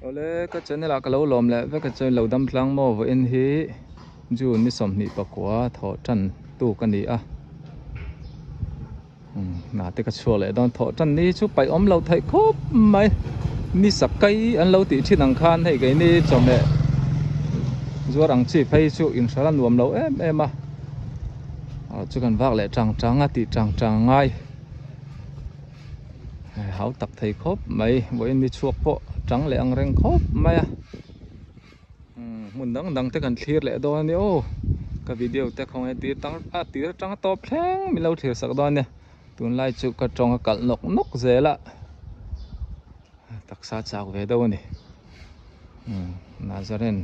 Awle ka channel ah ka lo lawm leh vek a chuan lo dam tlang maw vawiin hi June ni 24 thawh tan tuk a ni a hna te ka chhuak leh dawn thawh tan ni chu paih awm loh theih khawp mai ni sakai an lo tih thin ang khan hei keini chawhmeh zuar ang chi phei chu inhralh a nuam lo em em a chu kan vak leh tang tang a tih tang tang a ngai. Hau tak thei khawp mai vawiin ni chhuak pawh chang leh ang reng khawp mai a hmun dang dang te kan thlir leh dawn a ni aw ka video te khawnge tir tang a tir atang a tawp thleng min lo thlir sak dawn a nia tunlai chu ka tawng a kalh nawk nawk zel a taksa chak ve deuh a ni Nazaren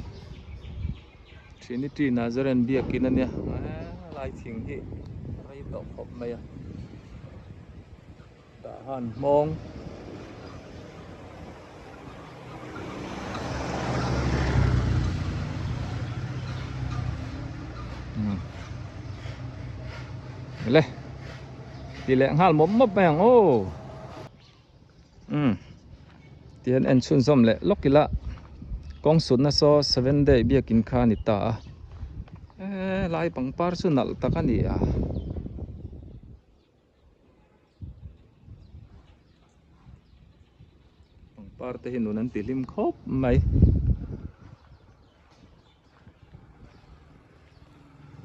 Trinity Nazaren biakin a nia lai thing hi rei tawh khawp mai a tah han hmawng le ti leh nghal mawp mawp mai ang aw. Umm tihian en chhunzawm leh lawk ila kawng sutna saw seven day biakin kha a ni ta a eee lai pangpar chu nalh tak a ni a. Pangpar te hi nun an ti hlim khawp mai.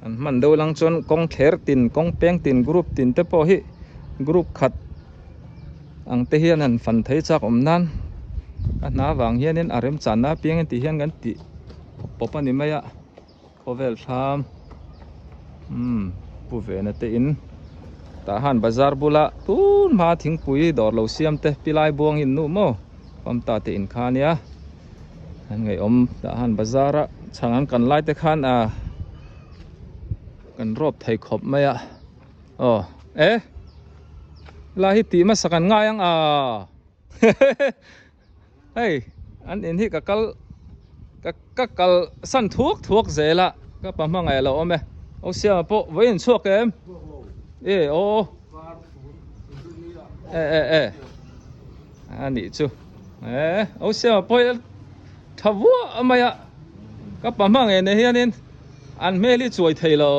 An hman deuh lang chuan kawng thler tin kawng peng tin group tin te pawh hi group khat ang te hian han fan thei chak awm nan a hna vang hianin a remchanna apiang tih hian kan tih pawp a ni mai a khawvel thlam umm pu vena te in tah han bazar bula tun hma thingpui dawr lo siam te pilai buang in nuh maw famta te in kha ania. An ngaihawm tah han bazar a chhang an kan lai te khan a kan rawp thei khawp mai a aw e lai hi tih hmasa kan ngai ang a hei an in hi ka kal ka ka kal san thuak thuak zel a ka pa hmangaih a lo awm e aw siama pawh vawiin in chhuak em e aw e e e. A nih chu e o siama pawh hi tha vuah mai a ka pa hma ngei nei hianin an hmel hi chuai thei lo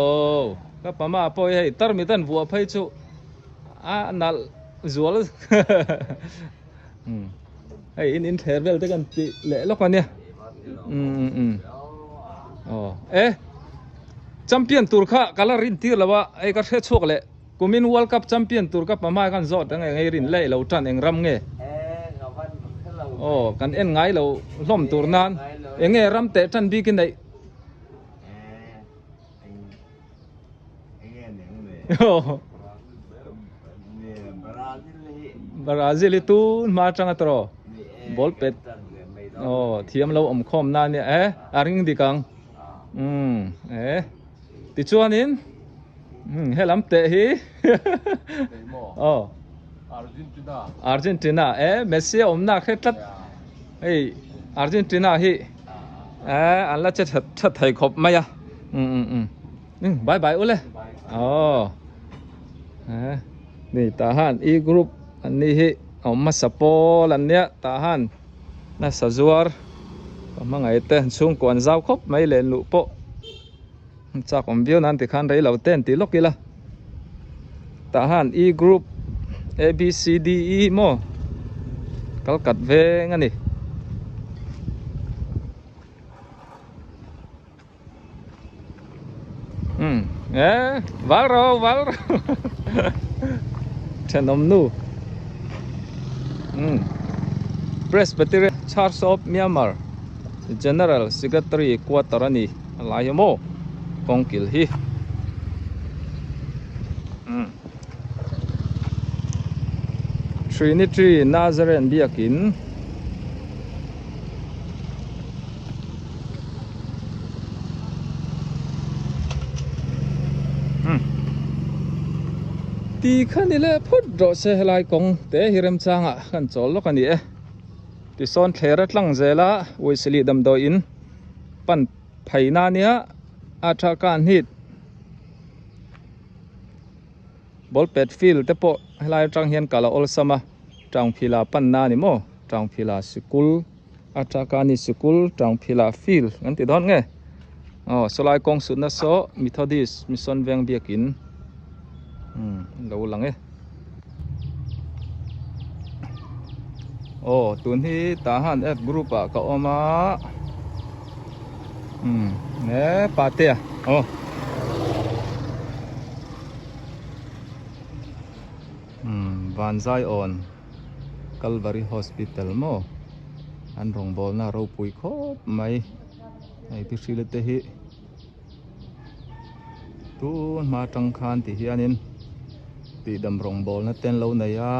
ka pa hma pawh hi hei tarmit an vuah phei chu a nalh zual hei in in thler vel te kan tih leh lawk a nia um um aw e champion tur kha ka la rin tir lo a hei ka hre chhuak leh. Kumin World Cup champion tur ka pamai kan zawt ang eng ei rin leh lo tan eng ram nge? Aw kan en ngai lo hlawm tur nan eng nge ram teh tan bik i neih? Brazil hi tun hma atanga tawh ball pet aw thiam lo awm khawm na ania e a ring dik ang umm e tichuanin. Helam teh hi aw Argentina Argentina e Messi a awmna khe tlat hei Argentina hi e an la che that that thei khawp mai a um um um um bye bye ule aw e ni tah han e group an ni hi a awm hmasa pawl an nia tah han nasa zuar ka hmangaih te chhungkua an zau khawp mai len luh pawh. Chak awm viau nan tikhan rei lo te an ti lawk ila tah han E group A B C D E maw kal kat veng a ni. Um e val ro val ro thenawm nu um Presbyterian Church of Myanmar General Secretary quarter a ni. A lai hi maw kawng kil hi umm Trinity Nazarene biakin umm ti kha ni leh phawt rawh se helai kawng te hi remchangah kan chawl lawk a ni e tisawn thler a tlang zel a Wesley damdawiin. Pan phaina nia a tha ka an hit ball pet field te pawh helai atang hian kal a awlsam a tangphila panna a ni maw tangphila sikul Ataka ni sikul Tangphila field kan ti dawn nge aw sawlai kawng sutna saw Methodist Mission Veng biakin umm lo lang e aw tun hi tah han F group ah ka awm a umm he patea aw. Umm Vanzaiawn Calvary Hospital maw an rawngbawlna a ropui khawp mai hei ti hril te hi tun hma atang khan ti hianin tihdam rawngbawlna te an lo nei a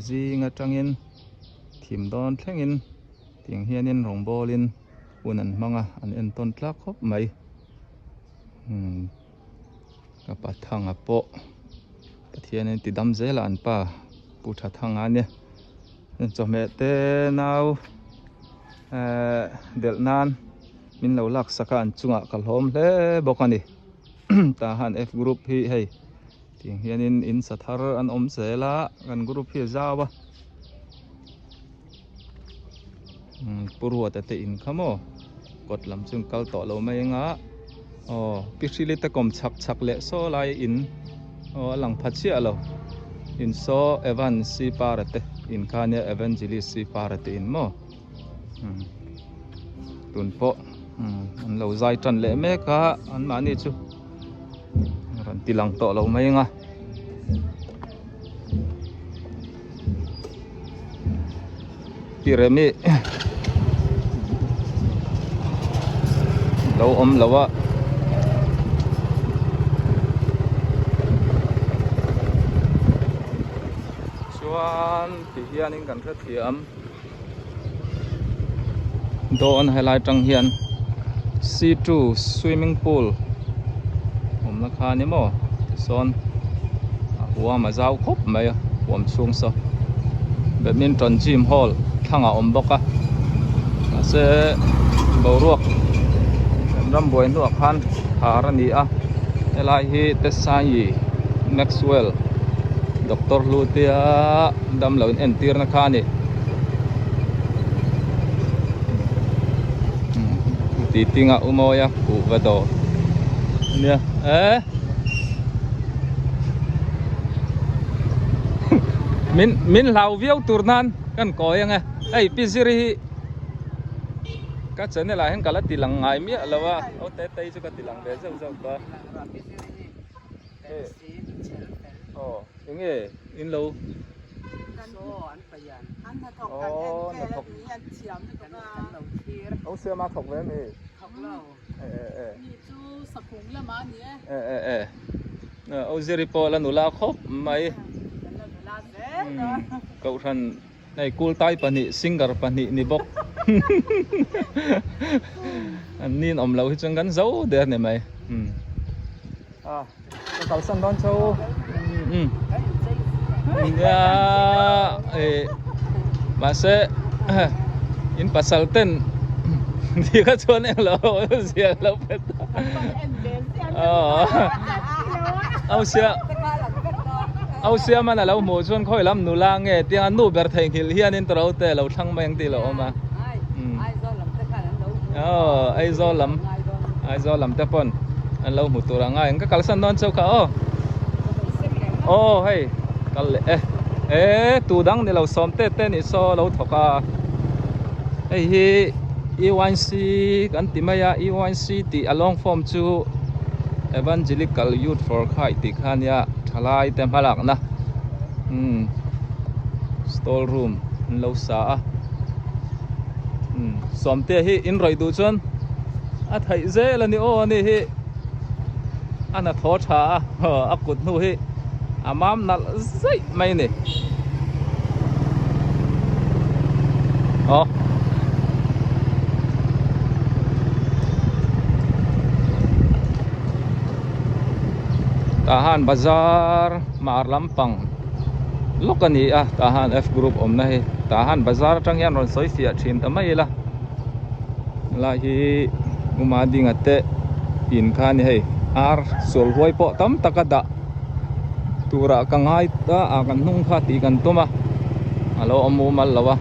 zing atangin thim dawn thlengin tiang hianin rawngbawlin hun an hmang a an entawn tlak khawp mai umm. Ka pa Thanga pawh Pathianin ti dam zel a an pa Pu Tha Thanga ania chawhmeh te nau ehh delh nan min lo lak sak a an chungah ka hlawm hle bawk a ni tah han F group hi hei tiang hianin in sa thar an awm zel a kan group hi a zau a Pu Ruata te in kha maw kawt lam chu an kal tawh lo mai anga aw pi hrili te kawm chhak chhak leh saw lai in aw a lang pha chiah lo in saw Evan si para te in kha ania Evangelist si para te in maw tun pawh an lo zai tan leh mek a an mahni chu rawn ti lang tawh lo mai anga. Tiremi lo awm lo a chuan ti hianin kan hrethiam dawn helai tang hian C2 swimming pool awmna kha a ni maw tisawn a huam a zau khawp mai a huam chhung saw badminton gym hall thlangah a awm bawk a mahse boruak kan ram buai hnuah khan khar a ni a helai hi Tesayi Maxwell doctor Hlutea damlo in entirna kha a ni. Ti tinga umawi a kuhva dawr ania eh min min hlau viau tur nan kan kawi ang e hei pi ziri hi ka channel ah hian ka la ti lang ngai miah lo a aw te tei chu ka ti lang ve zeuh zeuh tawh a aw enge in lo. Aw na thawk Lo siam a thawk ve mi E e e Aw ziri pawh la nula khawp mai Kohhran hei kultai pahnih singer pahnih ni bawk An nin awm lo hi chuan kan zo der ni mai. A ka kalsan dawn cho nia eh mahse in pasal ten ti kha chuan eng lo zia lo phet au sia au sia man a lo hmuh chuan khawi lam nula nge tiang a nu ber theihnghilh hianin tawrh te lo thlang mai ang tih lo awm a aw Aizawl lam Aizawl lam te pawn an lo hmu tur ang a eng ka kalsan dawn chauh kha aw aw hei kal leh e e tu dang ni lo sawm te te nih saw lo thawk a hei hi EYC kan ti mai a EYC tih a long form chu Evangelical Youth for Christ tih kha ania thalai te hmalakna umm stall room an lo sa a umm sawmte hi in rawih duh chuan a theih zel a ni aw ani hi a hnathawh tha a a kut hnu hi a mam nalh zaih mai a ni aw. Tah han bazar mar lampang lawk a ni a tah han F group awmna hi tah han bazar atang hian rawn sawi fiah thin ta mai ila helai hi uma dinga te in kha a ni hei ar sual huai pawh tam tak a dah turah ka ngai ta a kan hnung kha tih kan tum a a lo awm mumal lo a.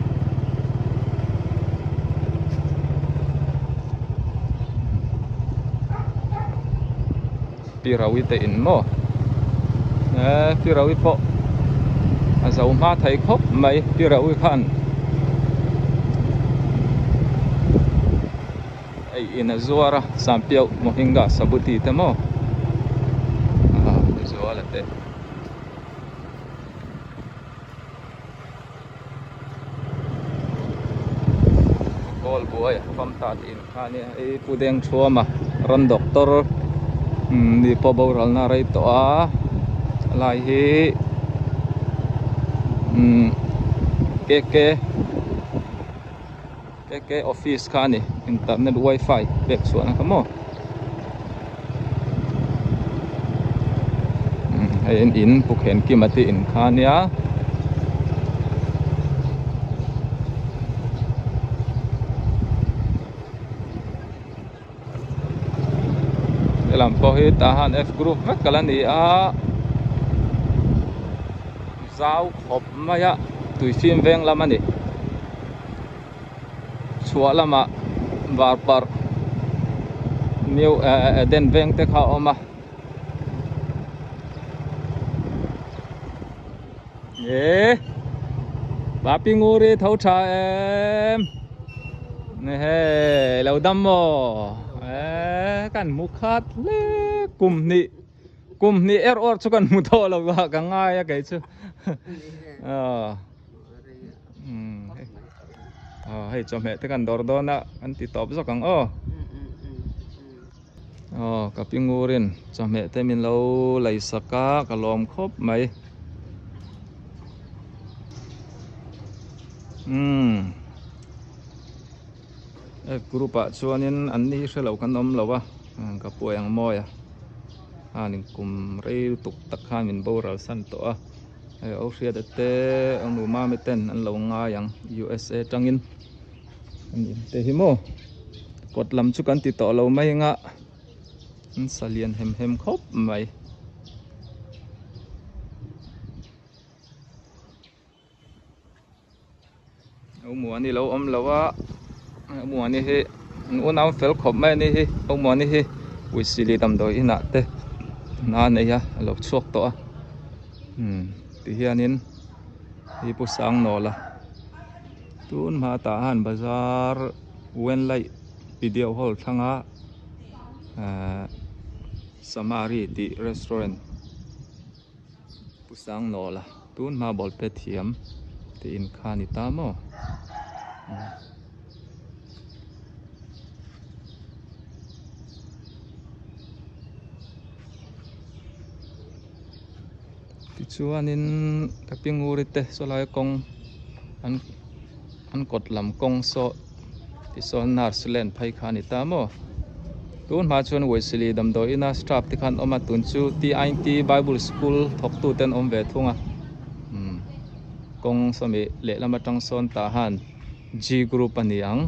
Pi Rawi te in maw eh Pi Rawi pawh a zo hma thei khawp mai Pi Rawi khan ei in a zuar a Sampiauh Mohinga Sabuti te maw ah zual a te. Kawl buai a fam ta tih in kha nia hei Pu Dengthuama rawn doctor ni pawh boral na rei tawh a lai hi umm K K office kha a ni internet wifi pek chhuahna kha maw hei in in Pu Khenkima te in kha ania. Helam pawh hi tah han F group vek a la ni a zau khawp mai a tui fim veng lam a ni chhuah lamah var parh new Eden veng te kha a awm a. E Papi Nguri tho tha em Ehe lo dam maw e kan hmu khat hle kum hnih kum hnih er awr chu kan hmu tawh lo a ka ngai a kei chu hei chawhmeh te kan dawr dawn a kan ti tawp zawk ang aw. Aw ka pi ngurin chawhmeh te min lo lei sak a ka lawm khawp mai umm F group ah chuanin an ni hi hrelo kan awm lo a ka puai ang mawi a khanin kum rei lutuk tak khan min boral san tawh a hei o hriata te o nu mami ten an lo ngai ang USA tangin. An in te hi maw kawt lam chu kan ti tawh lo mai anga an sa lian hem hem khawp mai. Umuani lo awm lo a Umuani hi an unau fel khawp mai a ni hi Umuani hi Uisili damdawi inah te hna a nei a a lo chhuak tawh a umm tihianin hei pu Sangnawla. Tun hma tah han bazar Wenlai video hall thlanga ahh Samari tih restaurant Pu Sangnawla tun hma ball pet thiam tih in kha a ni ta maw. Tichuanin ka pi nguri te sawlai kawng an an kawt lam kawng saw tisawn nurse lane phei kha a ni ta maw tun hma chuan Wesley damdawi ina staff te khan awm a tun chu TIT bible school thawk tu te an awm ve thung a umm kawng sawmi lehlam atang sawn tah han G group a ni ang.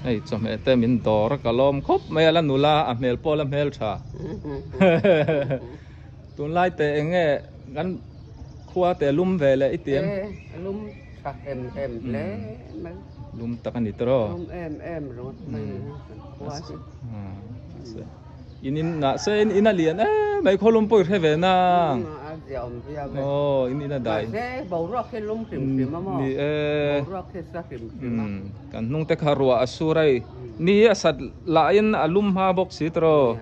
Hei chawhmeh te min dawr a ka lawm khawp mai a la nula a hmel pawh a la hmel tha tunlai te eng nge kan khua te lum ve leh i ti em? E lum tha hem hem hle mai. Lum tak a ni tawh. Lum em em ringawt mai kan khua hi. In in nah se in in a lian em mai khaw lum pawh i hre ve nang. A zia awm viau e. Aw in in a dai. Mahse boruak hi lum hrim hrim a maw. Ni e. Boruak hi sa hrim hrim a. Kan hnung te kha ruah a sur a i. Ni a sat lah in a lum hma bawk si tawh.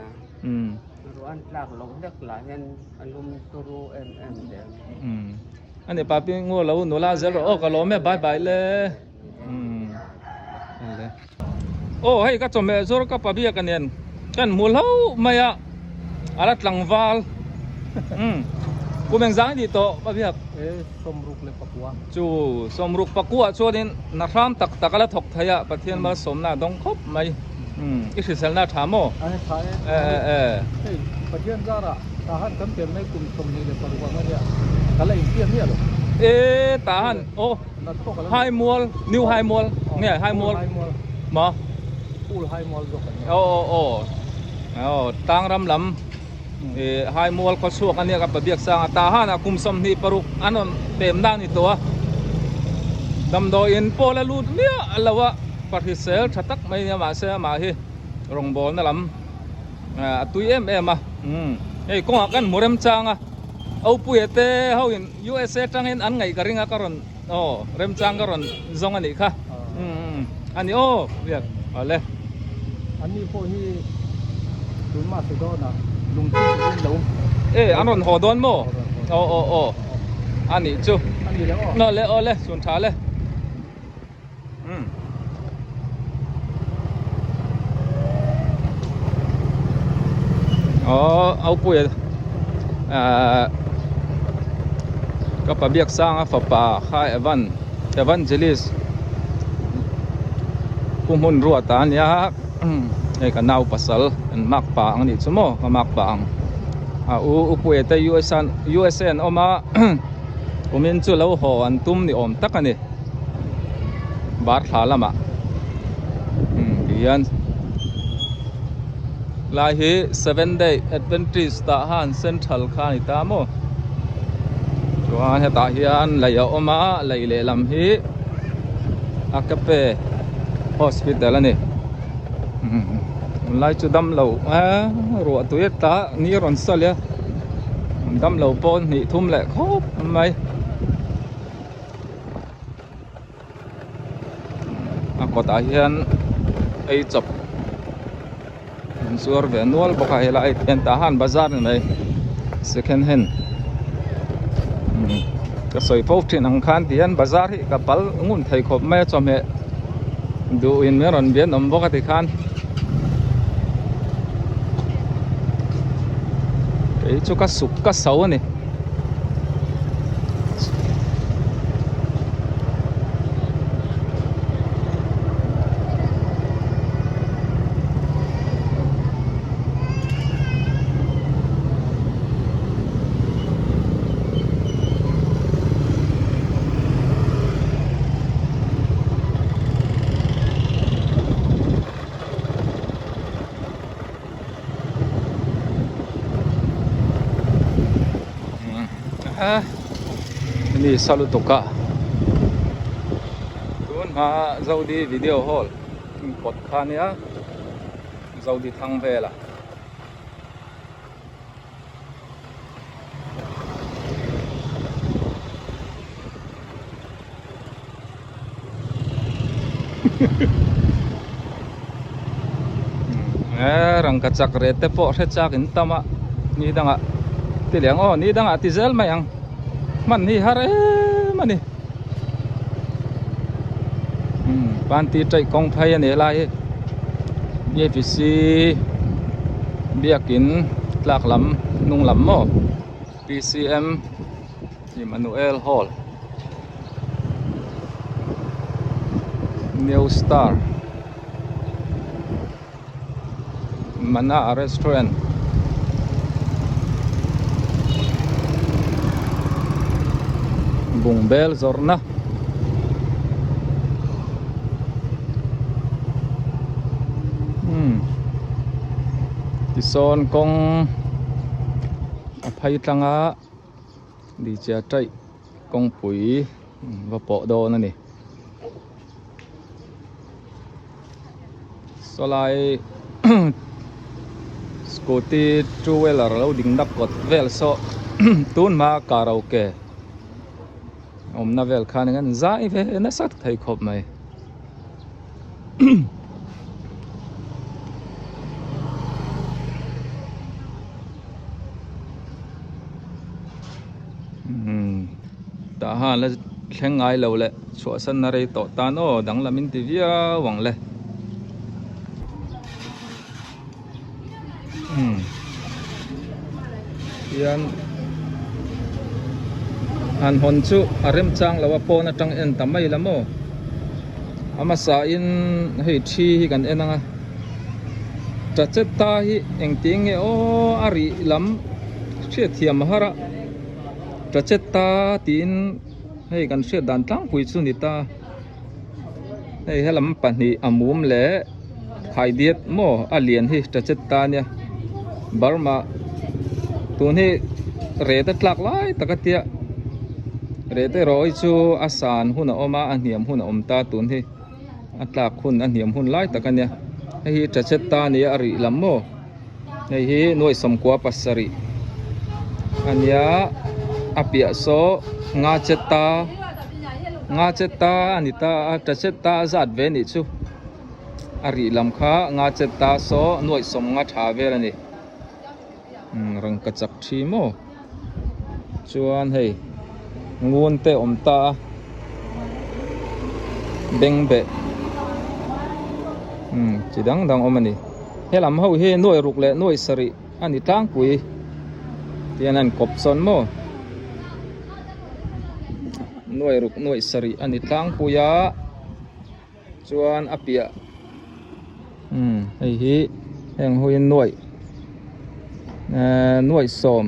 Ruah an tlak loh hlek lah hian a lum turu em em zel. Ani papi ngaw lo nula zel rawh aw ka lawm e bye bye le. Aw hei ka chawhmeh zawr ka pa biak anian kan hmu hlauh mai a a la tlangval umm kum engzang i nih tawh pa biak e sawmruk leh pakua chu sawmruk pakua chuanin na hram tak tak a la thawk thei a Pathian malsawmna a dawng khawp mai umm i hriselna a tha maw a tha e e e hei Pathian zarah Tahan kan pian mai kum 26 ang ania ka la infiam miah lo e Tahan aw Haimual, New Haimual, nge Haimual maw? Pool Haimual zawk an ni. Aw aw aw aw Tlangram lam eh Haimual khaw chhuak ania ka pabiak sang a Tahan ah kum 26 an rawn pem na a ni tawh a damdawiin pawh la lut miah lo a. Pa hrisel tha tak mai nia mahse amah hi rawngbawlna lam a tui em em a umm hei kawngah kan hmu remchang a Opuia te ho in USA tangin an ngaih ka ring a ka rawn aw remchang ka rawn zawng a nih kha umm a ni aw riak awle. An ni pawh hi tun mahse dawnah lungthu turin lo. E an rawn haw dawn maw? Aw aw aw a nih chu. A ni le aw. Awle awle chhun tha le. Umm. Aw Aupuia ahh ka pa Biaksanga fapa kha Evan Evangelist Pu hmun ruat a nia hei ka nau pasal an mak pa ang anih chu maw ka mak pa ang a u Upuia te USA USA an awm a. Kumin chu lo haw an tum ni awm tak a ni. Bar thla lamah umm tihian lai hi seven day adventist tah han central kha a ni ta maw chuan hetah hian lei a awm a lei lehlam hi Agape hospital a ni umm tunlai chu damlo eee ruah tui a tla ni a rawn sawi a damlo pawh hnih thum leh khawp mai a kawtah hian ei chawp an zuar ve nual bawk a helai hian tah han bazar ni mai second hand ka sawi fo thin ang khan ti hian bazar hi ka pal ngun thei khawp mai a chawhmeh duh in min rawn bian awm bawk a tikhan kei chu ka suk ka so a ni. Mi sa lutuk a tun hma Zodi video hall kawt kha nia Zodi thang vela. Rangka chak reh te pawh hre chak in tam a ni dangah ti leh ang aw ni dangah ti zel mai ang hman hi har em a ni panti taih kawng phei a ni helai hi B A P C biakin tlak lam hnung lam maw P C M Emmanuel Hall New Star Mana Restaurant Bungbel zawrhna umm tisawn kawng a phei tlang a. Dichia taih kawngpui va pawh dawn a ni. Sawlai scooty two wheeler lo ding na kawt vel saw tun hma karaoke awmna vel khan eng an zai ve nasa thei khawp mai. Tah han la thleng ngai lo leh chhuahsan na rei tawh tan aw danglam in ti viau ang le. Hian han hawn chu a remchang lo a pawn atang en ta mai la maw a hmasa in hei thi hi kan en ang a tacheta hi engtin nge aw a rih lam hriat thiam a har a tacheta tiin hei kan hriat dan tlangpui chu ni ta. Hei helam pahnih a mum leh khaidiat maw a lian hi ta chet ta nia Burma tun hi rate a tlak lai tak a tia rate erawh hi chu a san hun a awm a a hniam hun a awm ta tun hi. A tlak hun a hniam hun lai tak a nia. Hei hi tachet ta a nia a rih lam maw. Hei hi nuai sawmkua pasarih a nia a piah saw nga chet ta nga chet ta a ni ta a tachet ta a zat ve a nih chu a rih lam kha nga chet ta saw nuai sawm nga tha vel a ni. Rangka chak thi maw chuan hei ngun te awm ta a beng beh chi dang dang awm a ni helam ho hi nuai ruk leh nuai sarih a ni tlangpui tihian a inkawp sawn maw nuai ruk nuai sarih a ni tlangpui a chuan a piah umm hei hi heng ho hi nuaih ehh nuaih sawm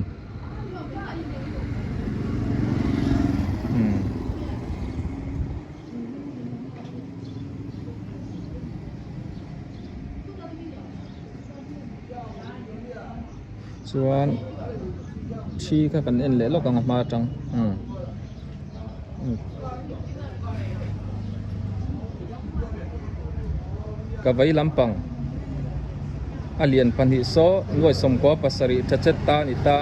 umm chuan thi kha kan en leh lawk ang a hma atang umm. Ka vei lampang a lian pahnih saw nuai sawmkua pasarih tha chet ta a ni ta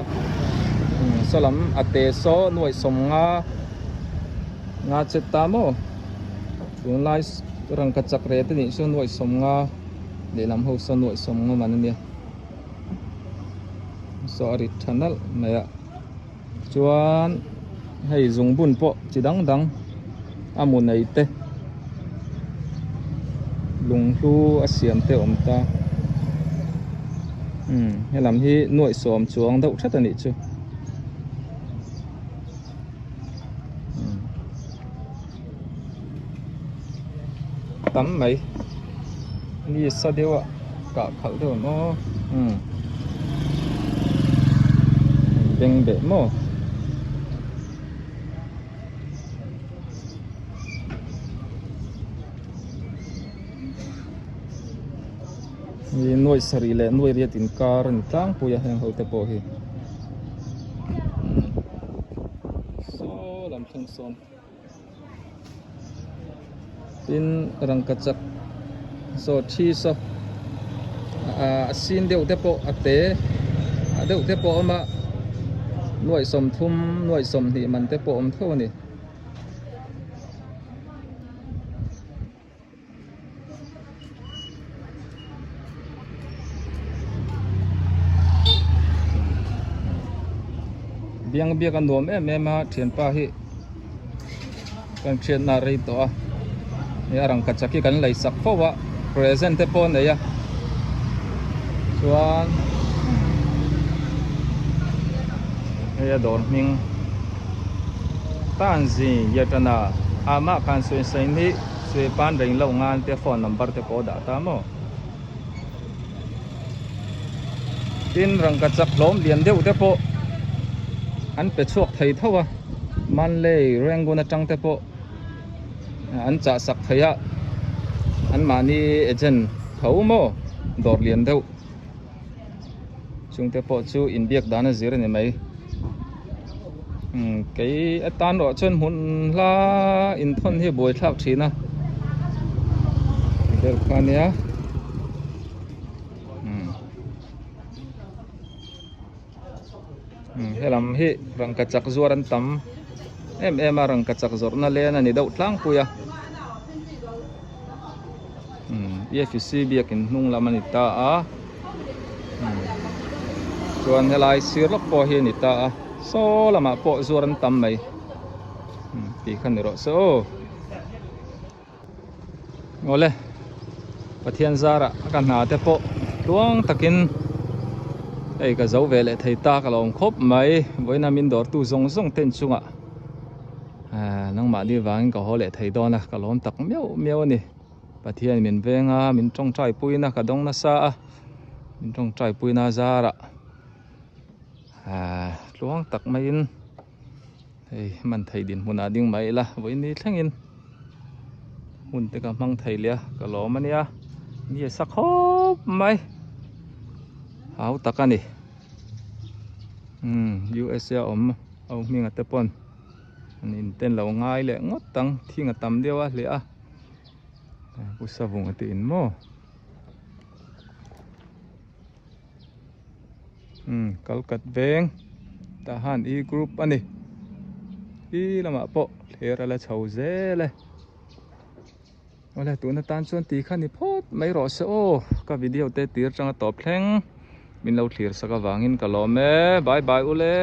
saw lam a te saw nuai sawm nga nga chet ta maw tunlai rangka chak reh te nih chu nuai sawm nga lehlam ho saw nuai sawm nga man a nia saw a rit tha nalh mai a. Chuan hei zungbun pawh chi dang dang a mu nei te lunghlu a siam te a awm ta umm helam hi nuaih sawm chuang deuh thet a nih chu tam mai mi sa deuh a kah khalh deuh ang aw umm beng beh maw hi nuaih sarih leh nuaih riat inkar a ni tlangpui a heng ho te pawh hi saw lam thleng sawn. Tin rangka chak saw thi saw a sin deuh te pawh a te a deuh te pawh a awm a nuaih sawmthum nuaih sawmhnih man te pawh a awm tho a ni. Biang biak a nuam em em a thianpa hi kan hriatna a rei tawh a hei a rangkachak hi kan lei sak fo a present te pawh a nei a chuan hei a dawr hming Tanzi Yatana amah khan sawi ni Sui pan reng loh ngan te phone number te pawh dah ta maw. Tin rangka chak hlawm lian deuh te pawh an pe chhuak thei tho a, Manley Rangoon atang te pawh an chah sak thei a, an mahni agent tho maw dawr lian deuh chung te pawh chu inbiak dan a zir a ni mai. Umm kei atan erawh chuan hmun hla inthawn hi a buaithlak thin a vel kha ania umm umm helam hi rangka chak zuar an tam em em a rangka chak zawrhna len a ni deuh tlangpui a umm efc biakin hnung lam a ni ta a umm chuan helai sir lawk pawh hi a ni ta a saw lamah pawh zuar an tam mai umm tih kha ni rawh se aw awle Pathian zarah ka hna te pawh tluang takin hei ka zo ve leh thei ta ka lo awm khawp mai vawiina min dawrtu zawng zawng te inchungah. Ahh nangmahni vangin ka haw leh thei dawn a, ka lawm tak miau miau a ni. Pathian min veng a, min tawngtai puina ka dawng nasa a, min tawngtai puina zarah ahh tluang tak maiin hei man thei dinhmunah ding mai ila vawiin ni thlengin hun te ka hmang thei leh a, ka lawm a nia, mi a sa khawp mai, hau tak a ni. Umm U_S_A a awm. Au hminga te pawn an inten lo ngai leh ngawt ang thing a tam deuh a hleh a Pu Savunga te in maw umm Kalkat veng tah han e group a ni i lamah pawh thler a la chho zel e awle tuna tan chuan ti kha ni phawt mai rawh se aw ka video te tir tanga tawp thleng min lo thlir sak avangin ka lawm e bye bye ule.